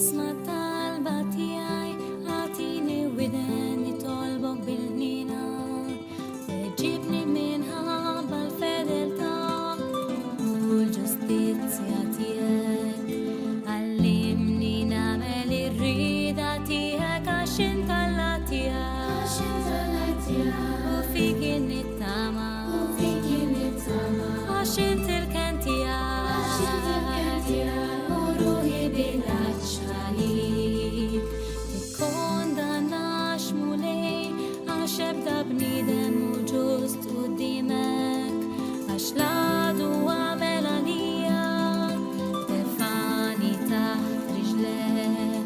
Isma' talba tiegħi, agħtini widen nitolbok bil-ħniena. Weġibni minħabba l-fedeltà u l-ġustizzja tiegħek. Għallimni nagħmel ir-rieda tiegħek għax int Alla tiegħi. U fik nittama. Għax int il-kenn tiegħi. U ruħi bil-għatx għalik. Tikkondannax Mulej għax ebda bniedem mhu ġust quddiemek. Għax l-għadu għamel għalija tefani taħt riġlejh.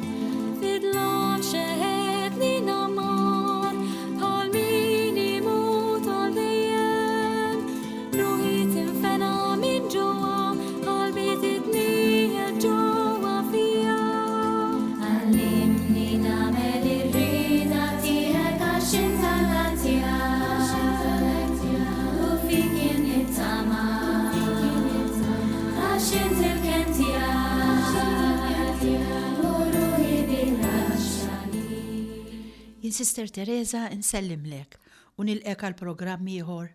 Fid-dlam xeħetni namar bħal min imut għal dejjem. Ruħi tinfena minn ġewwa, qalbi titniegħed ġewwa fija. Għallimni nagħmel ir-rieda tiegħek għax int Alla tiegħi. U fik jien nittama. Għax int il-kenn tiegħi. U ruħi bil-għatx għalik. Jien Sister Teresa nsellimlek u nilqek għal programm ieħor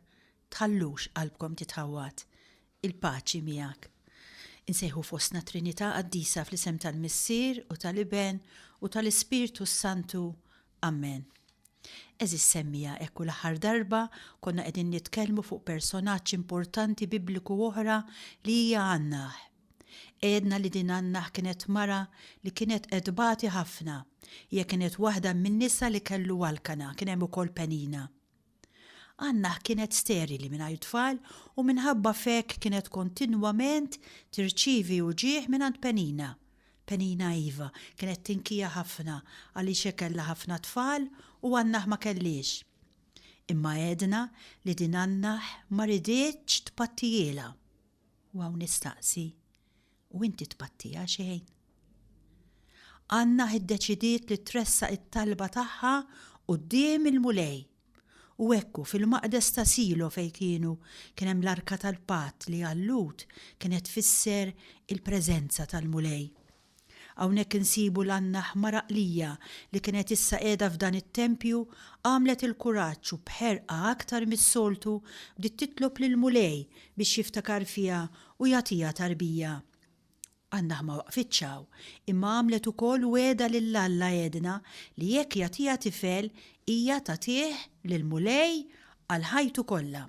Tħallux qalbkom titħawwad. Il-paċi miegħek. Insejħu fostna Trinità Qaddisa fl-isem tal-Missier u tal-Iben u tal-Ispirtu s-Santu. Ammen. Għeżież semmiegħa hekk u l-aħħar darba konna qegħdin nitkellmu fuq personaġġ importanti bibliku oħra li hija Annah. Għedna li din Annah kienet mara li kienet qed tbati ħafna. Hija kienet waħda min-nisa li kellu Alkana, kien hemm ukoll Penina. Annah kienet sterili mingħajr tfal u minħabba f'hekk kienet kontinwament tirċievi uġigħ mingħand Penina. Penina iva, kienet tinkija ħafna għaliex hi kellha ħafna tfal u Annah ma kellhiex. Imma għedna li din Annah ma riditx tpattijielha. U hawn nistaqsi, U inti tpattiha xejn? Anna iddeċidiet li tressaq it-talba tagħha quddiem il-Mulej. U hekk hu fil-maqdes ta' Silo fejn kienu kien hemm l-Arka tal-Patt li għal-Lhud kienet tfisser il-preżenza tal-Mulej. Hawnhekk insibu l-Anna ħmara qlija li kienet issa qiegħda f'dan it-tempju għamlet il-kuraġġ u b'ħerqa aktar mis-soltu bdiet titlob lill-Mulej biex jiftakar fiha u jagħtiha tarbija. Annah ma waqfitx hawn, imma għamlet ukoll wegħda lil Alla Edna li jekk jagħtiha tifel hija tagħtih lill-Mulej għal ħajtu kollha.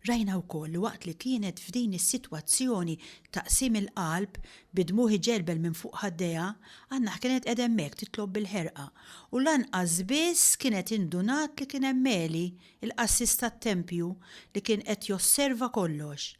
Rajna wkoll li waqt li kienet f'din is-sitwazzjoni ta' qsim il-qalb, bi dmugħ iġelbel minn fuq ħaddejha, Annah kienet qiegħda hemmhekk titlob bil-ħerqa u lanqas biss kienet indunat li kien hemm Eli, il-qassis tat-tempju, li kien qed josserva kollox.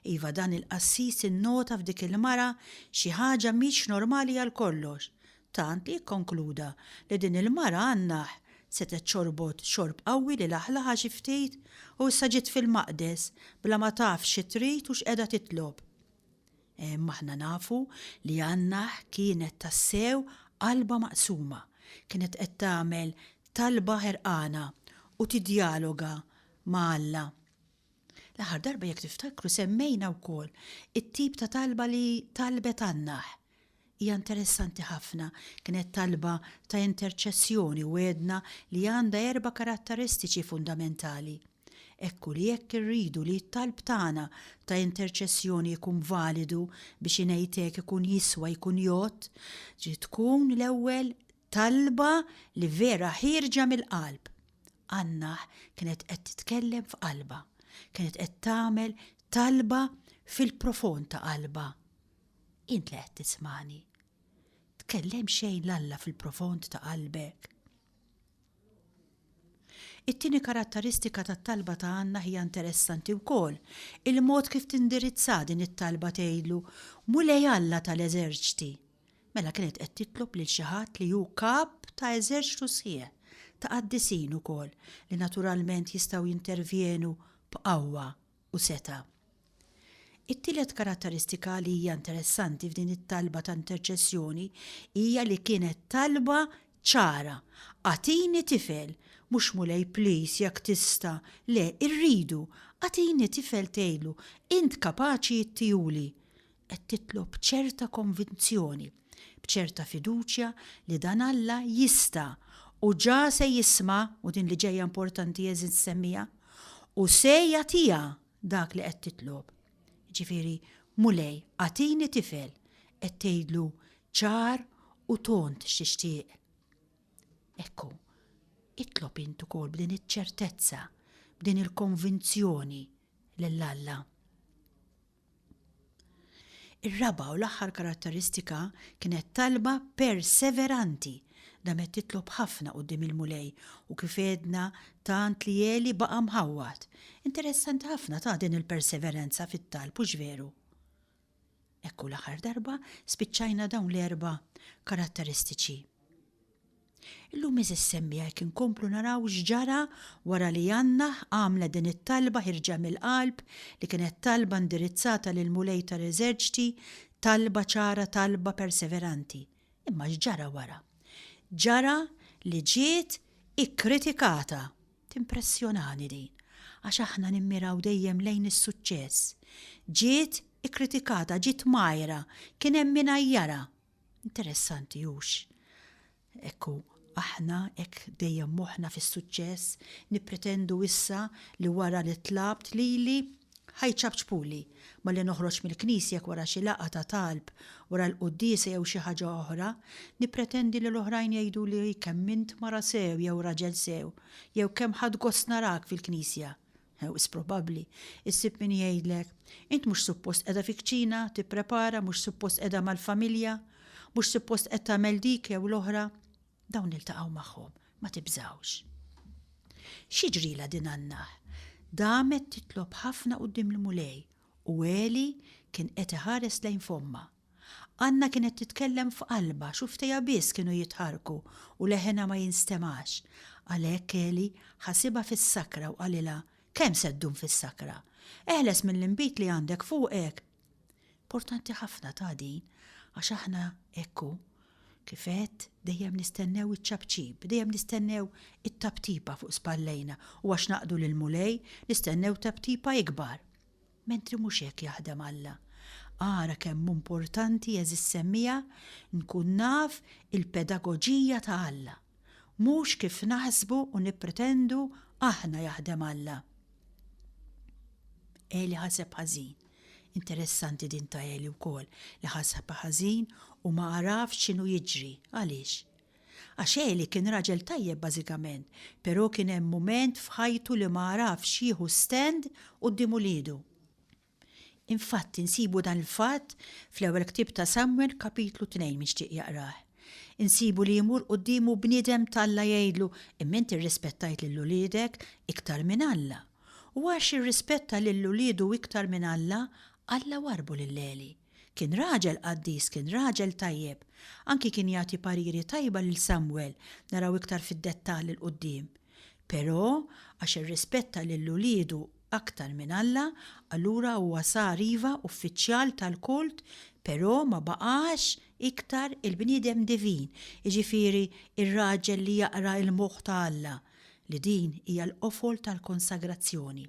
Iva, dan il-qassis innota f'dik il-mara xi ħaġa mhix normali għal kollox, tant li kkonkluda li din il-mara Annah setgħet xorbot xorb qawwi li laħlaħha xi ftit u issa ġiet fil-maqdes bla ma taf xi trid u x'qiegħda titlob. Imma aħna nafu li Annah kienet tassew qalbha maqsuma, kienet qed tagħmel talba ħerqana u tiddjaloga ma' Alla. L-aħħar darba jekk tiftakru semmejna wkoll it-tip ta' talba li talbet Annah. Hija interessanti ħafna, kienet talba ta' interċessjoni u għedna li għandha erba' karatteristiċi fundamentali. Hekk hu li jekk irridu li t-talb tagħna ta' interċessjoni jkun validu biex ingħid hekk ikun jiswa jkun jgħodd, trid tkun l-ewwel talba li vera ħierġa mill-qalb. Annah kienet qed titkellem f'qalbha, kienet qed tagħmel talba fil-profond ta' qalbha. Int li qed tismagħni, tkellem xejn 'l Alla fil-profond ta' qalbek? It-tieni karatteristika tat-talba ta' Anna hija interessanti wkoll, il-mod kif tindirizza din it-talba tgħidlu, Mulej Alla tal-eżerċti. Mela kienet qed titlob lil xi ħadd li hu kap ta' eżerċtu sħiħ, ta' qaddisin ukoll, li naturalment jistgħu jintervjenu b'qawwa u setgħa. It-tielet karatteristika li hija interessanti f'din it-talba ta' interċessjoni hija li kienet talba ċara, Agħtini tifel, mhux Mulej please jekk tista', le, irridu, agħtini tifel tgħidlu, int kapaċi ittihuli. Qed titlob b'ċerta konvinzjoni, b'ċerta fiduċja li dan Alla jista' u ġa se jisma', u din li ġejja importanti għeżież nsemmiha, u se jagħtiha dak li qed titlob. Jiġifieri, Mulej, agħtini tifel, qed tgħidlu ċar u tond x'tixtieq. Ekku, itlob int ukoll b'din iċ-ċertezza, b'din il-konvinzjoni lil Alla. Ir-raba' u l-aħħar karatteristika kienet talba perseveranti. Damet titlob ħafna quddiem il-Mulej u kif għedna tant li Eli baqa' mħawwad. Interessanti ħafna ta' din il-perseveranza fit-talb, hux veru? Ekku l-aħħar darba spiċċajna dawn l-erba' karatteristiċi. Illum għeżież semmiegħa jekk inkomplu naraw x'ġara wara li Anna għamlet din it-talba ħierġa mill-qalb li kienet talba indirizzata lill-Mulej tal-eżerċti, talba ċara, talba perseveranti. Imma x'ġara wara? Ġara li ġiet ikkritikata. Timpressjonani din, għax aħna nimmiraw dejjem lejn is-suċċess. Ġiet ikkritikata, ġiet mgħajra, kien hemm min għajjarha. Interessanti hux? Ekku, aħna hekk dejjem moħħna fis-suċċess, nippretendu issa li wara li tlabt lili ħa jċapċpuli, malli noħroġ mill-knisja jekk wara xi laqgħa ta' talb, wara l-quddiesa jew xi ħaġa oħra, nippretendi li l-oħrajn jgħiduli kemm int mara sew jew raġel sew, jew kemm ħadt gost narak fil-knisja. Wisq probabbli, issib min jgħidlek, Int mhux suppost qiegħda fi kċina tipprepara, mhux suppost qiegħda mal-familja, mhux suppost qed tagħmel dik jew l-oħra. Dawn niltaqgħu magħhom, ma tibżgħux. X'jiġrilha din Annah? Damet titlob ħafna quddiem il-Mulej u Eli kien qed iħares lejn fommha. Anna kienet titkellem f'qalbha, xufftejha biss kienu jitħarrku u leħenha ma jinstemax. Għalhekk Eli ħasibha fis-sakra u qalilha, Kemm se ddum fis-sakra? Eħles mill-inbid li għandek fuqek! Importanti ħafna ta' din, għax aħna hekk hu. Kif għedt, dejjem nistennew iċ-ċapċip, dejjem nistennew it-taptipa fuq spallejna u għax naqdu lill-Mulej, nistennew taptipa ikbar. Mentri mhux hekk jaħdem Alla. Ara kemm hu importanti għeżież semmiegħa nkun naf il-pedagoġija ta' Alla. Mhux kif naħsbu u nippretendu aħna jaħdem Alla. Eli ħaseb ħażin. Interessanti din ta' Eli wkoll li ħaseb ħażin u ma għarafx x'inhu jiġri. Għaliex? Għax Eli kien raġel tajjeb bażikament, però kien hemm mument f'ħajtu li ma għarafx jieħu stand quddiem uliedu. Infatti nsibu dan il-fatt fl-ewwel ktieb ta' Samwel kapitlu 2 min xtieq jaqrah. Insibu li jmur quddiemu bniedem t'Alla jgħidlu imma inti rrispettajt lil uliedek iktar minn Alla. U għax irrispetta lil uliedu iktar minn Alla, Alla warrbu lil Eli. Kien raġel qaddis, kien raġel tajjeb. Anki kien jagħti pariri tajba lil Samwel, naraw iktar fid-dettall 'il quddiem. Però, għax irrispetta lil uliedu aktar minn Alla, allura huwa sar iva uffiċjal tal-kult, però ma baqax iktar il-bniedem divin, jiġifieri r-raġel li jaqra l-moħħ ta' Alla, li din hija l-qofol tal-konsagrazzjoni.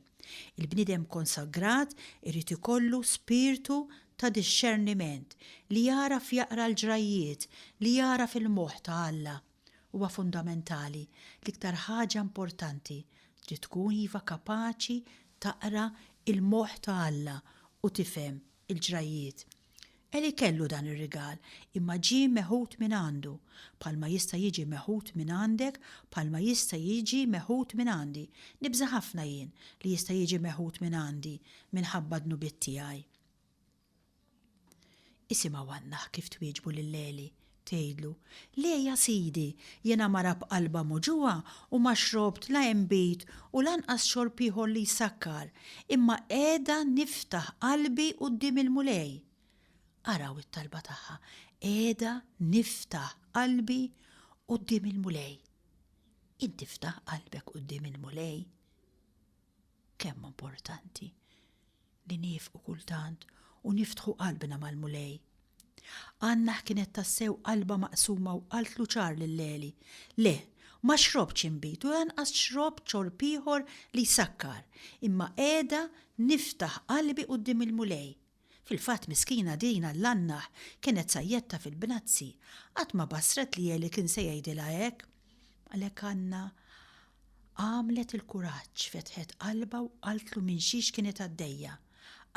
Il-bniedem konsagrat irid ikollu spirtu ta' dixxerniment, li jagħraf jaqra l-ġrajjiet, li jagħraf il-moħħ ta' Alla. Huwa fundamentali, l-iktar ħaġa importanti, trid tkun iva kapaċi taqra l-moħħ ta' Alla u tifhem il-ġrajjiet. Eli kellu dan ir-rigal, imma ġie meħud mingħandu, bħalma jista' jiġi meħud mingħandek, bħalma jista' jiġi meħud mingħandi. Nibża' ħafna jien li jista' jiġi meħud mingħandi minħabba d-dnubiet tiegħi. Isimgħu Annah kif twieġbu lil Eli. Tgħidlu, Le, ja sidi, jiena mara b'qalbha muġugħa u ma xrobt la inbid u lanqas xorb ieħor li jsakkar, imma qiegħda niftaħ qalbi quddiem il-Mulej. Araw it-talba tagħha, qiegħda niftaħ qalbi quddiem il-Mulej. Int tiftaħ qalbek quddiem il-Mulej? Kemm importanti li niefqu kultant u niftħu qalbna mal-Mulej. Annah kienet tassew qalbha maqsuma u qaltlu ċar lil Eli, Le, ma xrobtx inbid u lanqas xrobt xorb ieħor li jsakkar, imma qiegħda niftaħ qalbi quddiem il-Mulej. Fil-fatt miskina din għall-annaħ kienet sajjetta fil-bnazzi. Qatt ma basret li Eli kien se jgħidilha hekk. Għalhekk Anna għamlet il-kuraġġ, fetħet qalbha u qaltlu minn xiex kienet għaddejja.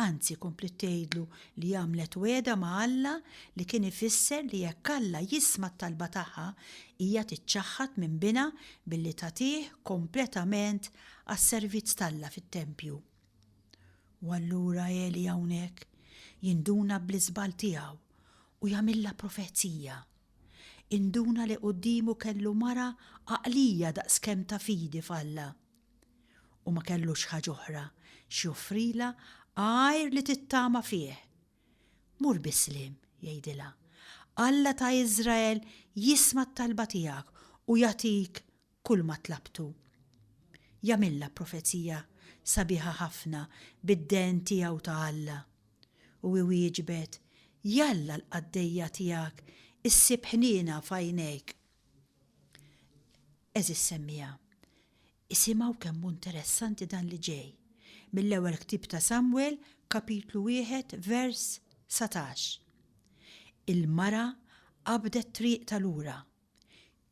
Anzi kompliet tgħidlu li għamlet wegħda ma' Alla li kien ifisser li jekk Alla jisma' t-talba tagħha, hija tiċċaħħad minn binha billi tagħtih kompletament għas-servizz t'Alla fit-tempju. U allura Eli hawnhekk jinduna bl-iżball tiegħu u jagħmilha profezija. Induna li quddiemu kellu mara għaqlija daqskemm ta' fidi f'Alla. U ma kellux ħaġa oħra x'joffrilha għajr li tittama fih. Mur bis-sliem, jgħidilha. Alla ta' Iżrael jisma' t-talba tiegħek u jagħtik kulma tlabtu. Jagħmilha profezija sabiħa ħafna bid-dehen tiegħu ta' Alla. U hi wieġbet, Jalla l-qaddejja tiegħek issib ħniena f'għajnejk. Għeżież semmiegħa, isimgħu kemm hu interessanti dan li ġej, mill-ewwel ktieb ta' Samwel, kapitlu wieħed, vers 19. Il-mara qabdet triqtha lura.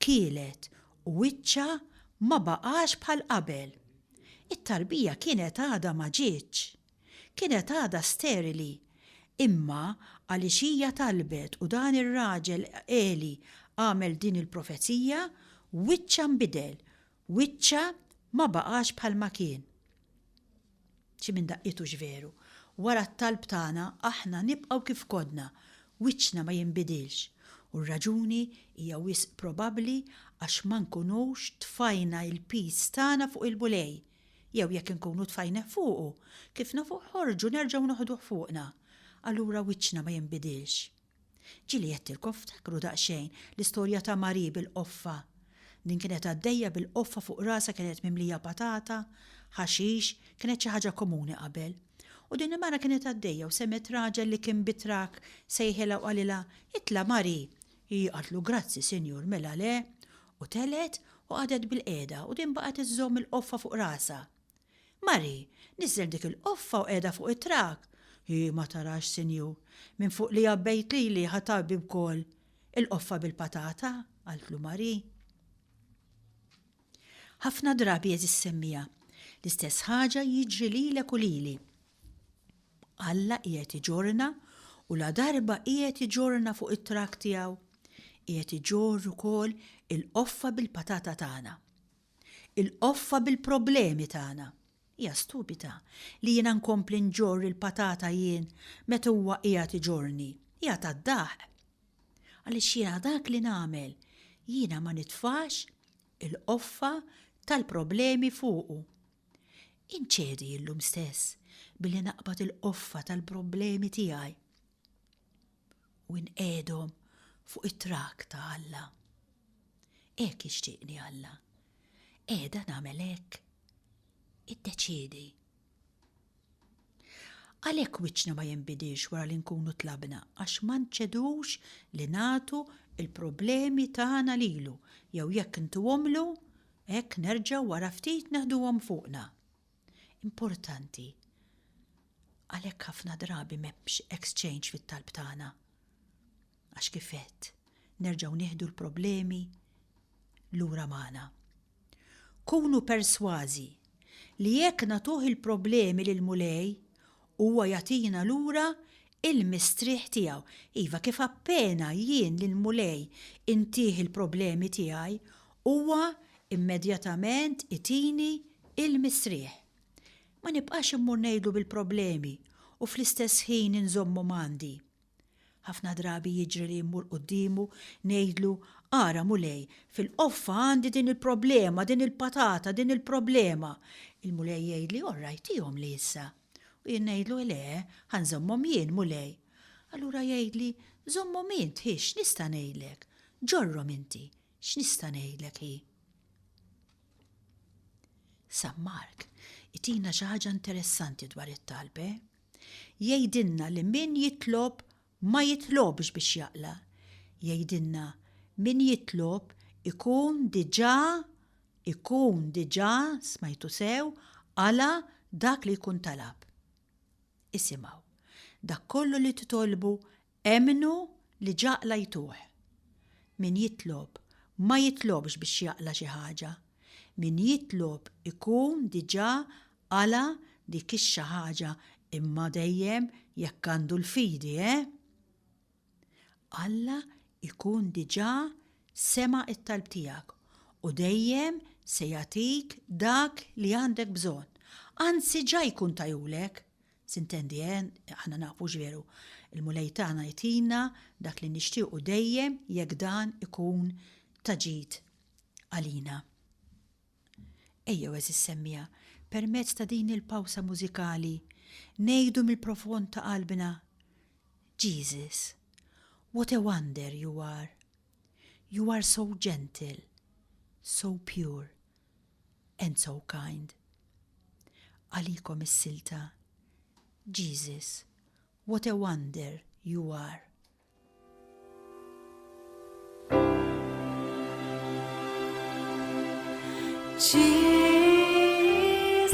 Kielet u wiċċha ma baqax bħal qabel. It-tarbija kienet għadha ma ġietx. Kienet għadha sterili. Imma għaliex hija talbet u dan ir-raġel Eli għamel din il-profezija, wiċċha nbidel, wiċċha ma baqax bħalma kien. Xi minn daqqiet hux veru. Wara t-talb tagħna aħna nibqgħu kif konna, wiċċna ma jinbidilx. U r-raġuni hija wisq probabbli għax ma nkunux tfajna l-piż tagħna fuq il-Mulej, jew jekk inkunu tfajnih fuqu, kif nafu ħorġu nerġgħu noħduh fuqna. Allura wiċċna ma jinbidilx. Ġieli għedtilkom ftakru daqsxejn l-istorja ta' Marie bil-qoffa. Din kienet għaddejja bil-qoffa fuq rasha kienet mimlija patata, ħaxix, kienet xi ħaġa komuni qabel. U din il-mara kienet għaddejja u semgħet raġel li kien bi trakk sejħilha u qalilha, Itla' Marie! Hi qaltlu grazzi sinjur mela le u telgħet u qagħdet bilqiegħda u din baqgħet iżżomm il-qoffa fuq rasha. Mari, niżżel dik il-qoffa u qiegħda fuq it-trakk. Hi, ma tarax, sinjur, minn fuq li għabbejt lili ħa tgħabbi wkoll il-qoffa bil-patata, qaltlu Mari. Ħafna drabi għeżież semmiegħa, l-istess ħaġa jiġri lilek u lili. Alla qiegħed iġorrna u ladarba qiegħed iġorrna fuq it-trakk tiegħu, qiegħed iġorr ukoll il-qoffa bil-patata tagħna. Il-qoffa bil-problemi tagħna. Hija stupida li jiena nkompli nġorr il-patata jien meta huwa qiegħed iġorrni. Hija tad-daħq. Għaliex jiena dak li nagħmel, jiena ma nitfax il-qoffa tal-problemi fuqu. Inċedi illum stess billi naqbad il-qoffa tal-problemi tiegħi u nqiegħdhom fuq it-trak ta' Alla. Hekk jixtieqni Alla. Qiegħda nagħmel hekk? Iddeċiedi. Għalhekk wiċċna ma jinbidilx wara li nkunu tlabna għax ma nċedux li nagħtu l-problemi tagħna lilu jew jekk intuhomlu hekk nerġgħu wara ftit neħduhom fuqna. Importanti. Għalhekk ħafna drabi m'hemmx exchange fit-talb tagħna. Għax kif għedt, nerġgħu nieħdu l-problemi lura magħna. Kunu persważi li jekk nagħtuh il-problemi lill-Mulej, huwa jagħtina lura il-mistrieħ tiegħu. Iva, kif appena jien lill-Mulej intih il-problemi tiegħi, huwa immedjatament itini il-mistrieħ. Ma nibqax immur ngħidlu bil-problemi u fl-istess ħin inżommhom għandi. Ħafna drabi jiġri li mmur quddiemu ngħidlu, Ara, Mulej, fil-qoffa għandi din il-problema, din il-patata, din il-problema. Il-Mulej jgħidli, All right, tihomli issa. U jien ngħidlu, Le, ħa nżommhom jien, Mulej. Allura jgħidli, Żommhom int, hi, x'nista' ngħidlek? Ġorrhom inti, x'nista' ngħidlek, hi? San Mark itina xi ħaġa interessanti dwar it-talb, eh? Jgħidilna li min jitlob ma jitlobx biex jaqla'. Jgħidilna min jitlob ikun diġà, ikun diġà, smajtu sew, qala' dak li jkun talab. Isimgħu. Dak kollu li titolbu emmnu li ġa qlajtuh. Min jitlob ma jitlobx biex jaqla' xi ħaġa. Min jitlob ikun diġà qala' dik ix-xi ħaġa imma dejjem jekk għandu l-fidi, eh! Alla jkun diġà sema' t-talb tiegħek u dejjem se jagħtik dak li għandek bżonn. Anzi ġa jkun tajulek. Sintendi, eh, aħna nafu x'veru. Il-Mulej tagħna jtina dak li nixtiequ dejjem jekk dan ikun ta' ġid għalina. Ejjew għeżież semmiegħa, permezz ta' din il-pawsa mużikali, ngħidu mill-profond ta' qalbna, Jesus, what a wonder you are. You are so gentle, so pure and so kind. Għalikom is-silta, Jesus, what a wonder you are. Jesus,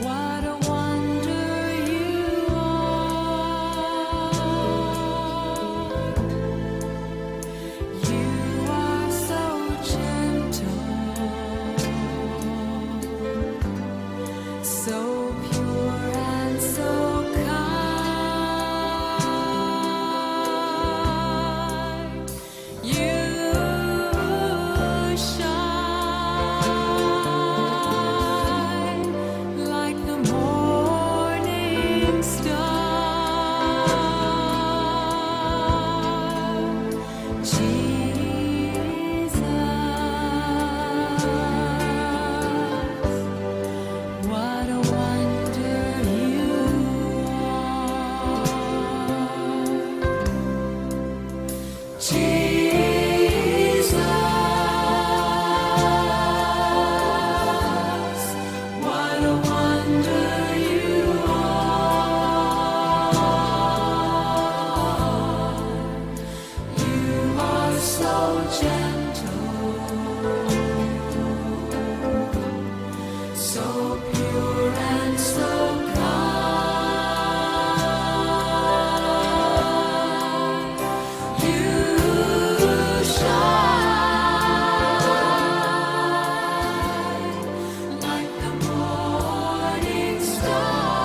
what a wonder you are. You are so gentle, so pure and so kind. You shine like the morning star. Jesus, what a wonder you are. Jesus, what a wonder you are. You are so gentle, so pure and so kind. You shine like the morning star.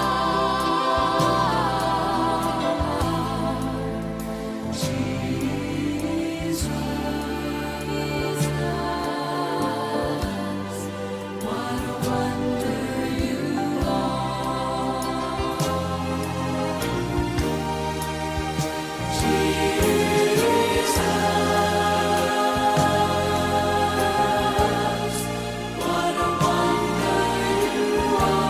Jesus, what a wonder you are. Jesus, what a wonder you are.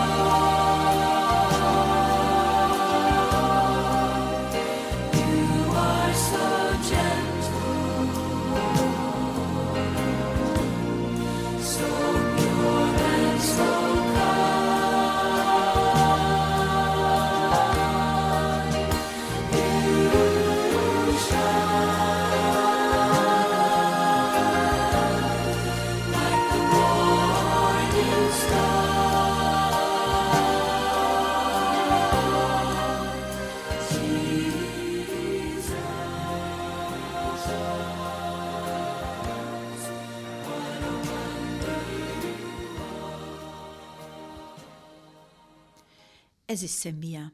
You are so gentle, so pure and so kind. You shine like the morning star. Jesus, what a wonder you Għeżież semmiegħa,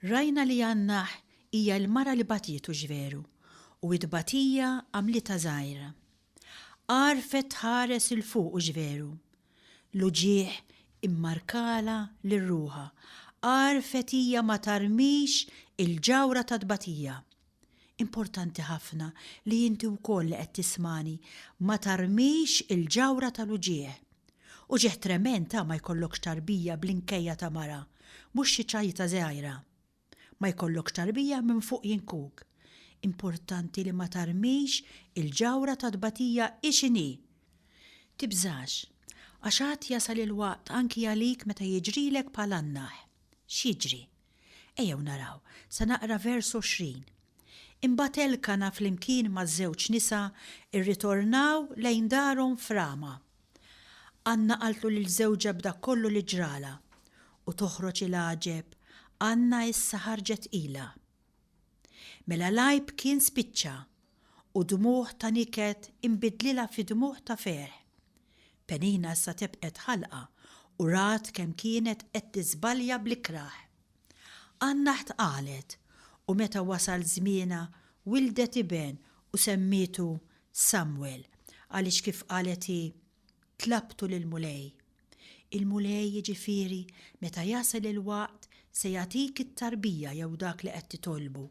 rajna li Annah hija l-mara li batiet hux veru, u t-tbatija għamlitha żgħira. Għarfet tħares 'il fuq hux veru? L-uġigħ immarkalha lil ruħha. Għarfet hija ma tarmix il-ġawhra tat-tbatija. Importanti ħafna li inti wkoll li qed tismagħni ma tarmix il-ġawhra tal-uġigħ. Uġigħ tremend ta' ma jkollokx tarbija bl-inkejja ta' mara, mhux xi ċajta żgħira. Ma jkollokx tarbija minn fuq jinkuk. Importanti li ma tarmix il-ġawhra ta' tbatija hi x'inhi. Tibżax, għax għad jasal il-waqt anki għalik meta jiġrilek bħal Annah. X'jiġri? Ejjew naraw, sa naqra vers 20. Imbagħad Elkana flimkien maż-żewġ nisa rritornaw lejn darhom f'Rama. Anna qaltlu lil żewġha b'dak kollu li ġralha. U toħroġ il-għaġeb, Anna issa ħarġet tqila. Mela l-għajb kien spiċċa u dmugħ ta' niket inbidlilha fi dmugħ ta' ferħ. Penina issa tebqet ħalqha u rat kemm kienet qed tiżbalja bl-ikrah. Anna ħtqalet u meta wasal żmienha wildet iben u semmietu Samwel għaliex kif qalet hi, Tlabtu lill-Mulej. Il-Mulej jiġifieri meta jasal il-waqt se jagħtik it-tarbija jew dak li qed titolbu.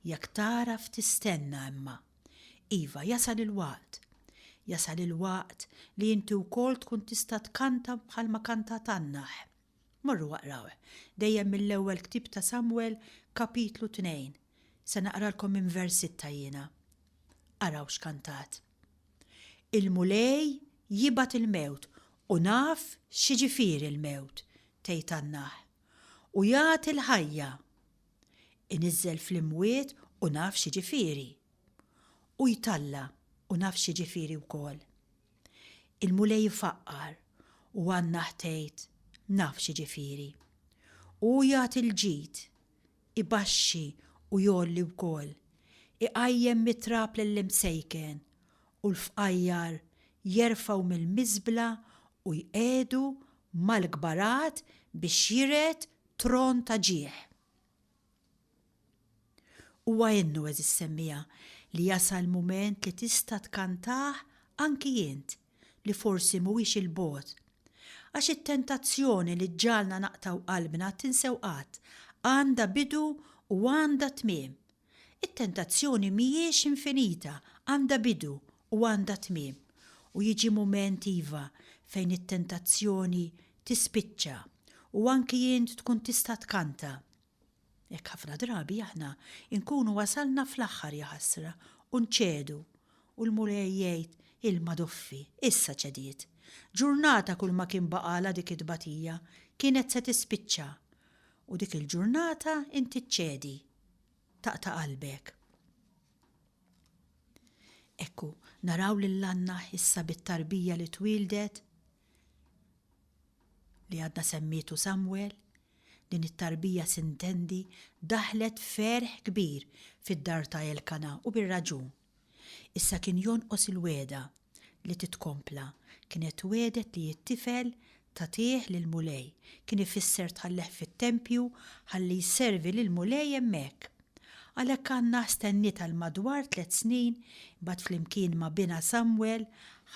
Jekk tagħraf tistenna imma. Iva, jasal il-waqt. Jasal il-waqt li inti wkoll tkun tista' tkanta bħalma kantat Annah. Morru aqrawh. Dejjem mill-ewwel ktieb ta' Samwel, kapitlu 2. Se naqralkom minn vers sitta jiena. Araw x'kantat. Il-Mulej jibgħat il-mewt u naf x'jiġifieri l-mewt, tgħid Annah. U jagħti l-ħajja. Iniżżel fl-imwiet u naf x'jiġifieri. U jtalla' u naf x'jiġifieri wkoll. Il-Mulej ifaqqar u Annah tgħid naf x'jiġifieri. Hu jagħti l-ġid ibaxxi u jgħolli wkoll, iqajjem mit-trab lill-imsejken, u l-fqajjar jerfgħu mill-miżbla u jqiegħdu mal-kbarat biex jiret tron ta' ġieħ. Huwa innu, għeżież semmiegħa, li jasal mument li tista' tkantah anki int, li forsi mhuwiex 'il bogħod. Għax it-tentazzjoni li ġġagħalna naqtgħu qalbna tinsew qatt, għandha bidu u għandha tmiem. It-tentazzjoni mhijiex infinita, għandha bidu u għandha tmiem. U jiġi mument, iva, fejn it-tentazzjoni tispiċċa u anki int tkun tista' tkanta. Hekk ħafna drabi aħna nkunu wasalna fl-aħħar jaħasra u nċedu u l-Mulej jgħid ilma doffi, issa ċediet. Ġurnata kull ma kien baqgħalha dik it-tbatija kienet se tispiċċa u dik il-ġurnata inti ċċedi. Taqta' qalbek. Ekku, naraw lil Anna issa bit-tarbija li twieldet li għadna semmietu Samwel, din it-tarbija sintendi daħlet ferħ kbir fid-dar ta' Elkana u bir-raġun. Issa kien jonqos il-wegħda li titkompla, kienet wegħdet li t-tifel tagħtih lill-Mulej, kien ifisser tħallih fit-tempju ħalli jservi lill-Mulej hemmhekk. Għalhekk Anna stenniet għal madwar tlett snin, imbagħad flimkien ma' binha Samwel,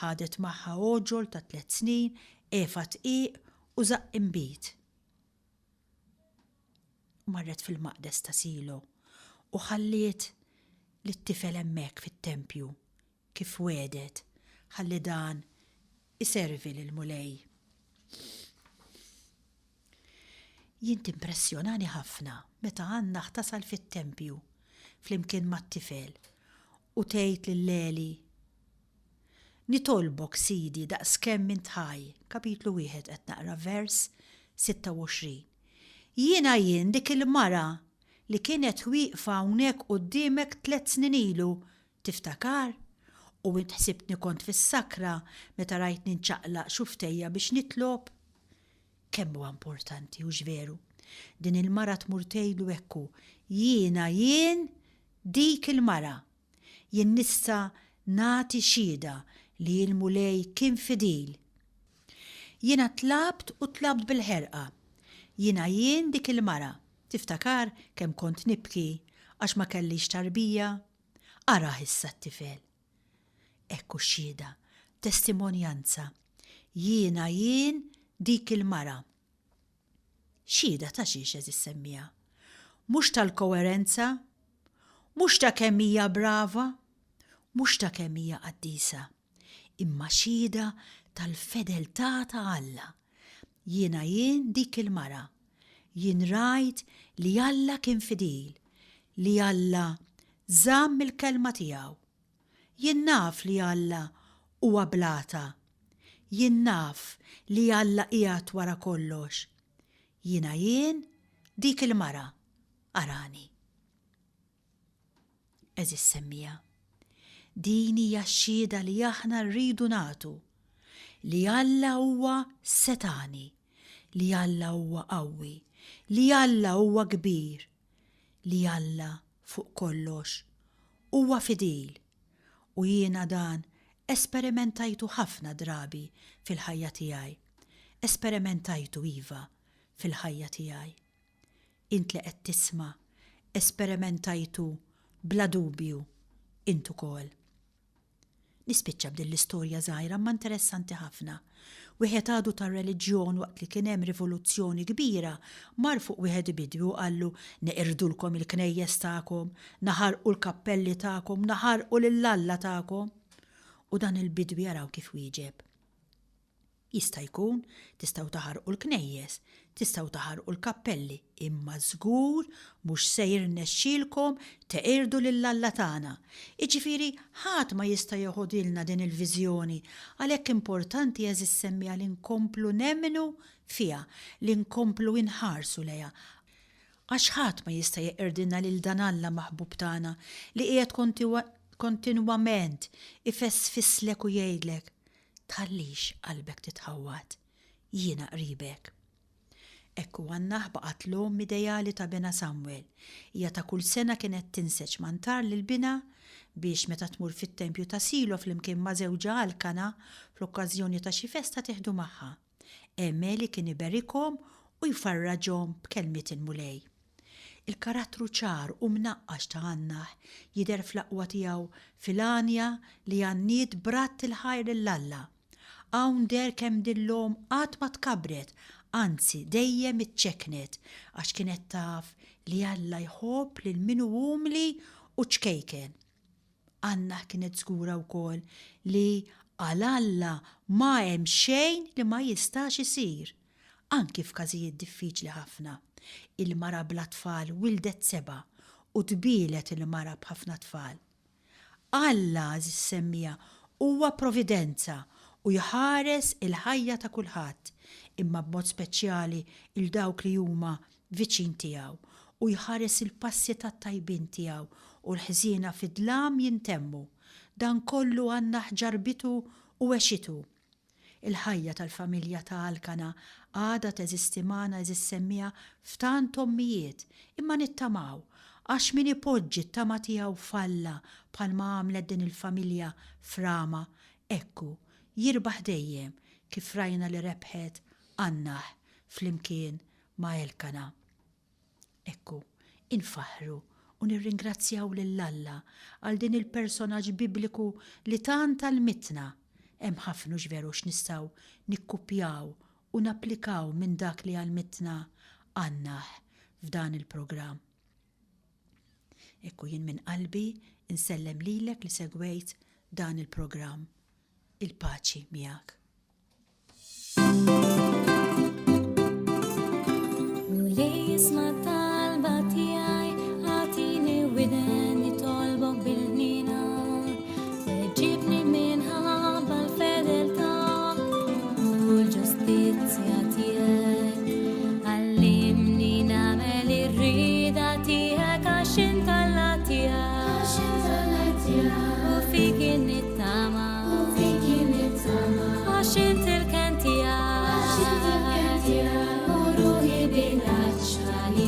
ħadet magħha għoġol ta' tlett snin, efa dqiq u żaqq inbid. U marret fil-maqdes ta' Silo u ħalliet lit-tifel hemmhekk fit-tempju, kif wegħdet, ħalli dan iservi lill-Mulej. Jien timpressjonani ħafna meta Anna tasal fit-tempju flimkien mat-tifel u tgħid lil Eli, Nitolbok, Sidi, daqskemm int ħaj, kapitlu wieħed qed naqra vers 26. Jiena jien dik il-mara li kienet wieqfa hawnhekk quddiemek tlett snin ilu, tiftakar? U int ħsibtni kont fis-sakra meta rajtni nċaqlaq xufftejja biex nitlob? Kemm huwa importanti, hux veru? Din il-mara tmur tgħidlu hekk hu, Jiena jien dik il-mara. Jien nista' nagħti xhieda li l-Mulej kien fidil. Jiena tlabt u tlabt bil-ħerqa. Jiena jien dik il-mara. Tiftakar kemm kont nibki għax ma kellix tarbija? Arah issa t-tifel. Hekk hu xhieda, testimonjanza. Jiena jien dik il-mara. Xhieda ta' xiex għeżież semmiegħa? Mhux tal-koerenza, mhux ta' kemm hija brava, mhux ta' kemm hija qaddisa, imma xhieda tal-fedeltà ta' Alla. Jiena jien dik il-mara. Jien rajt li Alla kien fidil, li Alla żamm il-kelma tiegħu. Jien naf li Alla huwa blata. Jien naf li Alla qiegħed wara kollox. Jiena jien dik il-mara. Arani. Għeżież semmiegħa, din hija x-xhieda li aħna rridu nagħtu. li Alla huwa setgħani, li Alla huwa qawwi, li Alla huwa kbir, li Alla fuq kollox huwa fidil u jiena dan esperimentajtu ħafna drabi fil-ħajja tiegħi. Esperimentajtu iva fil-ħajja tiegħi. Int li qed tisma' esperimentajtu bla dubju int ukoll. Nispiċċa b'din l-istorja żgħira imma interessanti ħafna. Wieħed għadu tar-reliġjon waqt li kien hemm rivoluzzjoni kbira mar fuq wieħed bidwi u qallu neqirdulkom il-knejjes tagħkom, naħarqu l-kappelli tagħkom, naħarqu lil Alla tagħkom. U dan il-bidwi araw kif wieġeb. Jista' jkun tistgħu taħarqu l-knejjes, tistgħu taħarqu l-kappelli, imma żgur mhux se jirnexxielkom teqirdu lil Alla tagħna. Jiġifieri ħadd ma jista' jeħodilna din il-viżjoni, għalhekk importanti għeżież semmiegħa li nkomplu nemmnu fiha, li nkomplu inħarsu lejha. Għax ħadd ma jista' jeqirdilna lil dan Alla maħbub tagħna li qiegħed kontinwament ifesfislek u jgħidlek, Tħallix qalbek titħawwad, jiena qribek. Hekk u Annah baqgħet l-omm ideali ta' binha Samwel. Hija ta' kull sena kienet tinseġ mantar lil binha biex meta tmur fit-tempju ta' Silo flimkien ma' żewġha Alkana fl-okkażjoni ta' xi festa tieħdu magħha. Hemm Eli kien iberikhom u jfarraġhom b'kelmiet il-Mulej. Il-karattru ċar u mnaqqax ta' Annah jidher fl-aqwa tiegħu fil-għanja li għanniet b'radd il-ħajr lil Alla. Hawn deher kemm din l-omm qatt ma tkabbret, anzi dejjem iċċekknet għax kienet taf li Alla jħobb lil min hu umli u ċkejken. Annah kienet żgura wkoll li għal Alla ma hemm xejn li ma jistax isir, anki f'każijiet diffiċli ħafna. Il-mara bla tfal wildet sebgħa u tbielet il-mara b'ħafna tfal. Alla, għażiż semmiegħa, huwa providenza u jħares il-ħajja ta' kulħadd, imma b'mod speċjali 'l dawk li huma viċin tiegħu, u jħares il-passi tat-tajbin tiegħu, u l-ħżiena fid-dlam jintemmu. Dan kollu Annah ġarrbitu u għexitu. Il-ħajja tal-familja ta' Alkana għadha teżisti magħna għeżież semmiegħa f'tant ommijiet, imma nittamaw, għax min ipoġġi t-tama tiegħu f'Alla bħalma għamlet din il-familja f'Rama, hekk hu, jirbaħ dejjem, kif rajna li rebħet Annah flimkien ma' Elkana. Ekku, infaħħru u nirringrazzjaw lil Alla għal din il-personaġġ Bibliku li tant għallmitna. Hemm ħafna hux veru x'nistgħu nikkupjaw u napplikaw minn dak li għallmitna Annah f'dan il-programm. Ekku jien minn qalbi nsellem lilek li segwejt dan il-programm. Il-paċi miegħek. Mulej isma' talba tiegħi, agħtini widen nitolbok bil-ħniena. Weġibni minħabba l-fedeltà u l-ġustizzja tiegħek. Għallimni nagħmel ir-rieda tiegħek għax int Alla tiegħi. Għax int Alla tiegħi. U fik nittama. U fik nittama. Għax int il-kenn tiegħi. Għax int il-kenn tiegħi. U ruħi bil-għatx għalik.